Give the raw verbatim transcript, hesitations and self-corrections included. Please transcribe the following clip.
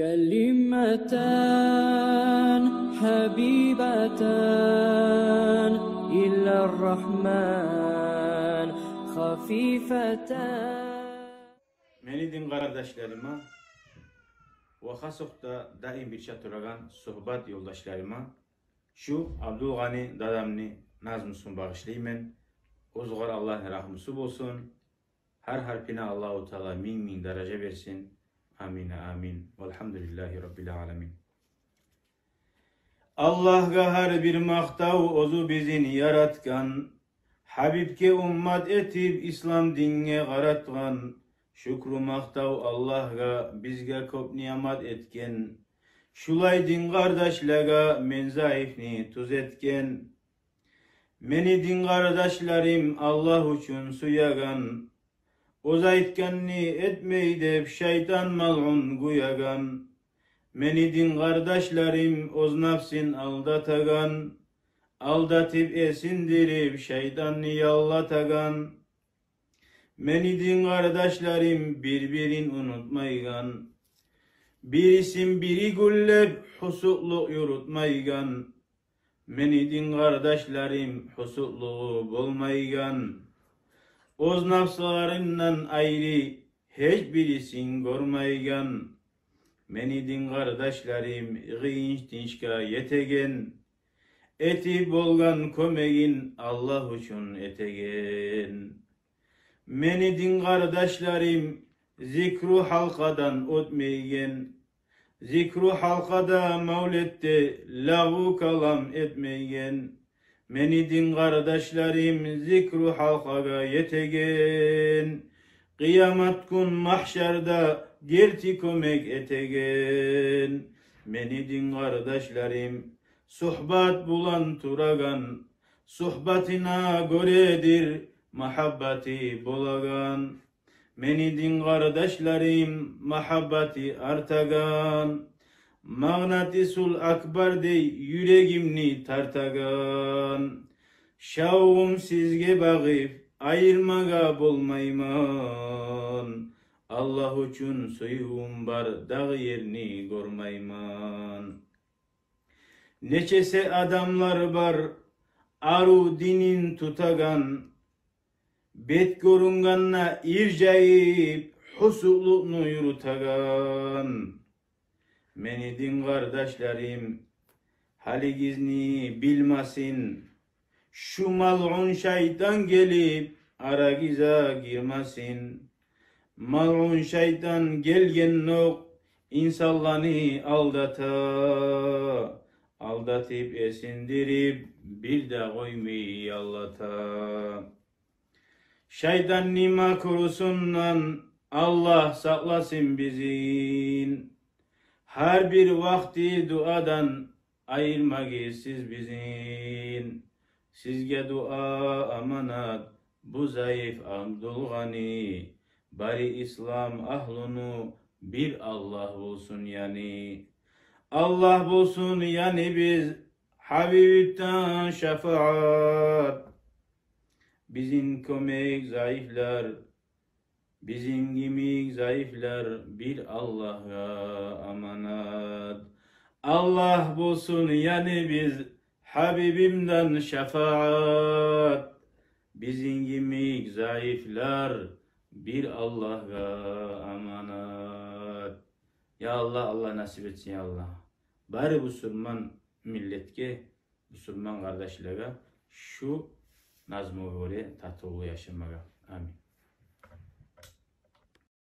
كلمتان حبيبتان إلى الرحمن خفيفتان. Мени дин къардашларыма ва хас окъда даим бирче турагъан сугьбат ёлдашларыма шу Абдулгъани дадамны назмусун багъышлайман. Оьзюгъар Аллагьны рагьмусу болсун. Гьар гьарпына Аллагьу Таала минг-минг даража берсин. Амин, амин. Валгьамдулиллагьи раббил аламин. Аллагьгъа гьар бир макътав, оьзю бизин яратгъан, Гьабибге уммат этип, ислам динге къаратгъан. Шюкрю, макътав Аллагьгъа, бизге кёп ниъмат этген. Шулай дин къардашлагъа мен зайыпны тюз этген. Мени дин къардашларым, Аллагь учун сюеген, оьз айтгъанны этмей деп шайтан малъун гюеген. Мени дин къардашларым, оьз напсын алдатагъан, алдатып, эсиндирип, шайтанны яллатагъан. Мени дин къардашларым, бир-бирин унутмайгъан, бирисин бири гюллеп, гьюсютлюк юрютмейген. Мени дин къардашларым, гьюсютлюгю болмайгъан, оьз напсыларындан айры гьеч бирисин гёрмейген. Мени дин къардашларым, къыйынч-тынчгъа етеген, этип болгъан кёмегин Аллагь учун этеген. Мени дин къардашларым, зикру гьалкъадан оьтмейген, зикру гьалкъада, мавлетде лагъу калам этмейген. Мени дин къардашларым, зикру гьалкъагъа етеген, къыямат гюн магьшарда герти кёмек этеген. Мени дин къардашларым, сугьбат булан турагъан, сугьбатына гёредир магьаббаты болагъан. Мени дин къардашларым, магьаббаты артагъан, магънатисул акбардей юрегимни тартагъан. Шавгъум сизге багъып, айырмагъа болмайман. Аллагь учун сюювюм бар, дагъы ерни гёрмеймен. Нечесе адамлар бар, арив динин тутагъан, бет гёрюнгенде иржайып, гьюсютлюкню юрютеген. Мени дин къардашларым, гьалигизни билмесин, шу малъун шайтан гелип, арагъызгъа гирмесин. Малъун шайтан гелгендокъ инсанланы алдата, алдатып, эсиндирип, бир де къоймай яллата. Шайтанны макрусундан Аллагь сакъласын бизин. Гьар бир вакъти дуадан айырмагъыз сиз бизин. Сизге дуа аманат, бу зайып Абдулгъани. Бары ислам агьлуну бир Аллагь болсун яни. Аллагь болсун яни биз Гьабибинден шафагьат. Бизин кёмек зайыплар, бизин йимик зайыплар бир Аллагьгъа аманат. Аллагь болсун яни биз Гьабибинден шафагьат. Бизин йимик зайыплар бир Аллагьгъа аманат. Я Аллагь, Аллагь насип этсин, я Аллагь. Бары бусурман миллетге, бусурман къардашлагъа шу назмугъа гёре татывлу яшамагъа. Амин.